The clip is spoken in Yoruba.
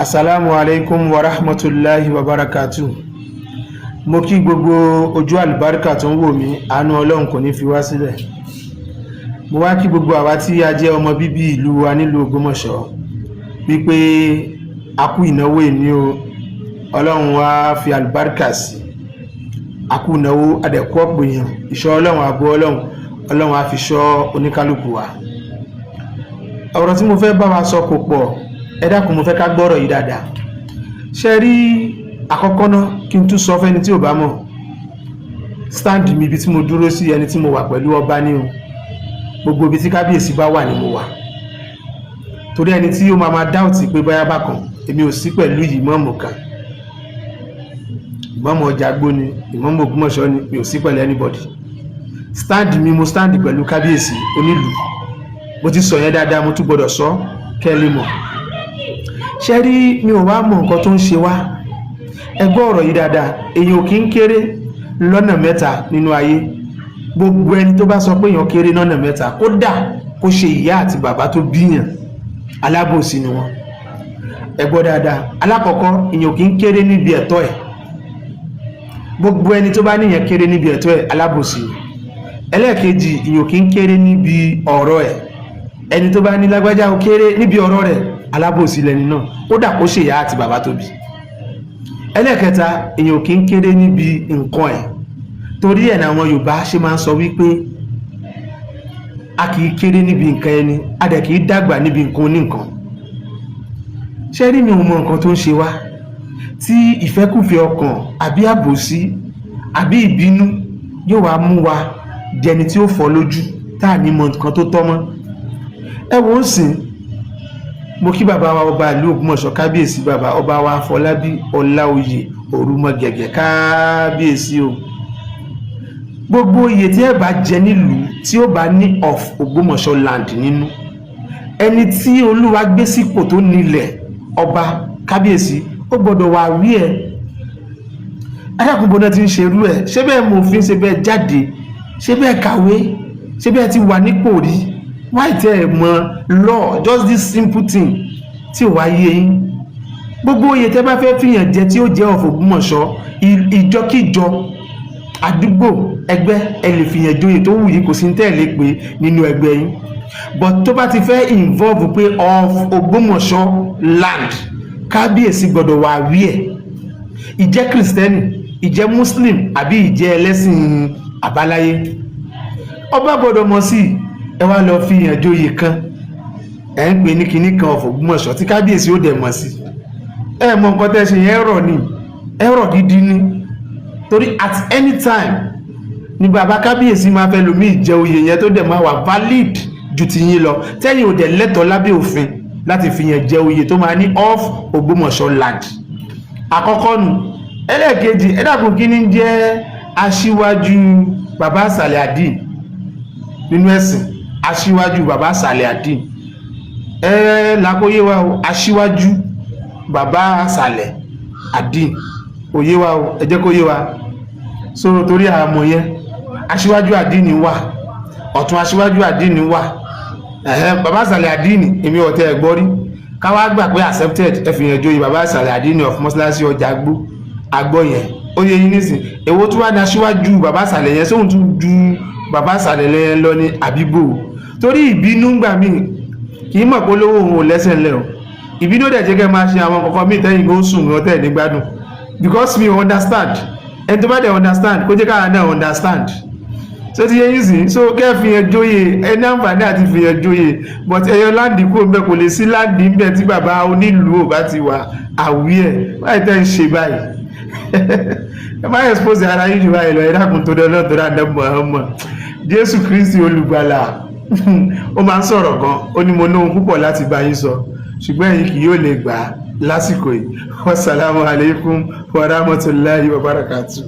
Asalaamu alaikum wa rahmatulahi wa barakatu. Mo kí gbogbo ojú àlùbáríkà tó ń wò mí. Àánú Ọlọ́run kò ní fi wá sílẹ̀. Mo wá kí gbogbo àwa tí a jẹ́ ọmọ bíbí ìlú wa nílùú Ògbómọ̀ṣọ́ wípé a kú ìnáwó ìní o. Ọlọ́run wá fi àlùbáríkà sí. A kú ìnáwó, adẹ̀kú ọ̀pọ̀ èèyàn. Ìṣọ́ Ọlọ́run, ààbò Ọlọ́run, Ọlọ́run á fi ṣọ́ oníkálukú wa. Ọ̀rọ̀ tí mo fẹ́ bá wa sọ kò pọ̀. Ẹ dákun, mo fẹ́ ká gbọ́rọ̀ yìí dáadáa. Ṣe rí àkọ́kọ́ náà, kí n tún sọ fẹ́ni tí ò bá mọ̀ stand mi, ibi tí mo dúró sí, ẹni tí mo wà pẹ̀lú ọba ní o. Gbogbo ibi tí kábíyèsí bá wà ni mo wà, torí ẹni tí ó máa máa doubt pé báyá bákan, èmi ò sí pẹ̀lú ìmọ̀ọ́mù kan, ìmọ̀ọ́mù ọjà gbóni, ìmọ̀ọ́mù Ògbómọ̀ṣọ́ ni. Mi ò sí pẹ̀lú anybody. Stand mi, mo stand pẹ̀lú kábíyèsí onílùú. Mo ti sọ yẹn dáadáa, mo tún gbọdọ̀ sọ kẹ́ ẹ lè mọ̀. Ṣe rí, mi ò wá mọ nǹkan tó ń ṣe wá. Ẹ gbọ́ ọ̀rọ̀ yìí dáadáa. Èèyàn ò kí ń kéré lọ́nà mẹ́ta nínú ayé. Gbogbo ẹni tó bá sọ pé èèyàn kéré lọ́nà mẹ́ta, kódà kó ṣe ìyá àti bàbá tó bíyàn, alábòsí ni wọ́n. Ẹ gbọ́ dáadáa. Alákọ̀ọ́kọ́, èèyàn ò kí ń kéré níbi ẹ̀tọ́ ẹ̀. Gbogbo ẹni tó bá níyàn kéré níbi ẹ̀tọ́ ẹ̀, alábòsí ni. Ẹlẹ́ẹ̀kejì, èèyàn ò kí ń kéré níbi ọ̀rọ̀ ẹ̀. Ẹni tó bá ní lágbájá ó kéré níbi ọ̀rọ̀ rẹ̀, alábòsí lẹni náà, kódà kó ṣe ìyá àti bàbá tó bí. Ẹlẹ́ẹ̀kẹta, èèyàn ò kí ń kéré níbi nǹkan ẹ̀. Torí ẹ̀ náà àwọn Yorùbá ṣe máa ń sọ wípé a kì í kéré níbi nǹkan ẹni, a dẹ̀ kì í dàgbà níbi nǹkan oníǹkan. Ṣé rí, mi ò mọ nǹkan tó ń ṣe wá tí ìfẹ́kùfẹ́ ọkàn àbí àbòsí àbí ìbínú yóò wá mú wa dẹni tí ó fọ́ lójú, tá à ní mọ nǹkan tó tọ́ mọ́. Ẹ wò ó sìn. Mo kí bàbá wa, ọba ìlú Ògbómọ̀ṣọ́, kábíyèsí, bàbá ọba wa Afọlábí Ọláoyè Òrùmọgẹ̀gẹ̀, kábíyèsí o. Gbogbo oyè tí ẹ bá jẹ nílùú tí ó bá ní of Ògbómọ̀ṣọ́ land nínú, ẹni tí Olúwa gbé sípò tó nílẹ̀ ọba, kábíyèsí, ó gbọ́dọ̀ wà wí ẹ. Adákùnbọn náà ti ń ṣerú ẹ. Ṣé bẹ́ẹ̀ mọ òfin? Ṣe bẹ́ẹ̀ jáde? Ṣé bẹ́ẹ̀ kàwé? Ṣé bẹ́ẹ̀ ti wà nípò rí? Why tẹ́ ẹ mọ law, just this simple thing tí ò wá yé yín? Gbogbo oyè tẹ́ bá fẹ́ fìyàn jẹ tí ó jẹ́ of Ògbómọ̀ṣọ́, ìjọkíjọ, àdúgbò, ẹgbẹ́, ẹ lè fìyàn joyè tó wù yín, kò sí ní tẹ́ ẹ lè pè nínú ẹgbẹ́ yín. But tó bá ti fẹ́ involve pé of Ògbómọ̀ṣọ́ land, kábíyèsí gbọ́dọ̀ wà wí ẹ̀. Ìjẹ́ Kìrìsìtẹ́nì, ìjẹ́ Muslim àbí ìjẹ́ ẹlẹ́sìn àbáláyé, ọba gbọ́dọ̀ mọ̀ sí. Ẹ wá lọ fi yàn joyè kan, ẹ ń pè ní kinní kan of Ògbómọ̀ṣọ́ tí kábíyèsí ó dẹ̀ mọ̀ sí. Ẹ mọ nǹkan tẹ́ ṣe yẹn, ẹ̀rọ ni, ẹ̀rọ gidi ni. Torí at any time ni bàbá kábíyèsí máa fẹ́ lómi ìjẹ oyè yẹn, tó dẹ̀ máa wà valid ju ti yín lọ, tẹ́yìn ò dẹ̀ lẹ́tọ̀ọ́ lábẹ́ òfin láti fi yẹn jẹ oyè tó máa ní of Ògbómọ̀ṣọ́ land. Àkọ́kọ́ nu. Ẹlẹ́ẹ̀kejì, ẹ dákun, kí ni jẹ́ aṣíwájú bàbá àsàlẹ̀ àdín nínú ẹ̀sìn? Aṣíwájú bàbá àsàlẹ̀ àdín, ẹ làkóyé wa o. Aṣíwájú bàbá àsàlẹ̀ àdín, òye wa o, ẹ jẹ́ kó yé wa. So torí àmọ̀ yẹn, aṣíwájú àdínì wà, ọ̀tún aṣíwájú àdínì wà, ẹ̀hẹ́n, bàbá àsàlẹ̀ àdínì, èmi ọ̀tẹ̀ ẹ̀ gbọ́ rí. Káwá gbà pé accepted, ẹ fi yẹn joyè bàbá àsàlẹ̀ àdínì of mọ́ṣáláṣí ọjà gbó àgbọ̀ yẹn, ó yẹ yín nísìn. Èwo tún wá ní aṣíwájú bàbá àsàlẹ̀ yẹn? Sóhun tún ju bàbá àsàlẹ̀ yẹn lọ ní àbíbò? Torí ìbínú gbà míì, kì í mọ̀ pé olówó òun ò lẹ́sẹ̀ ńlẹ̀ o. Ìbínú dẹ̀ jẹ́ kẹ́ máa ṣe àwọn kọ̀ọ̀kan míì tẹ́yìn kó sùn gan tẹ̀ ní gbádùn, because me understand. Ẹni tó bá dẹ̀ understand, kó jẹ́ káwa náà understand. So ti yẹ yín sí. So kẹ́ fi yẹn jóyè, ẹni àǹfààní àti fi yẹn jóyè, but ẹyọ land kúrò ńbẹ. Kò lè sí land ńbẹ tí bàbá onílùú ò bá ti wà àwí ẹ̀. Báyìí tẹ́ ń ṣe báyìí, ẹ má expose ara yín jù báyìí lọ. Ẹ dákun, tó dọ́lọ́ tó dáa dẹ́gbọ̀n ọmọ Jésù Kristi olùgbàlà, ó máa ń sọ̀rọ̀ gan. Ó ní, "Mo ní ohun púpọ̀ láti bá yín sọ, ṣùgbọ́n ẹ̀yin kì yóò lè gbà á lásìkò yìí." Wasalaamu alaykum wa rahmatulahi wa barakatuh.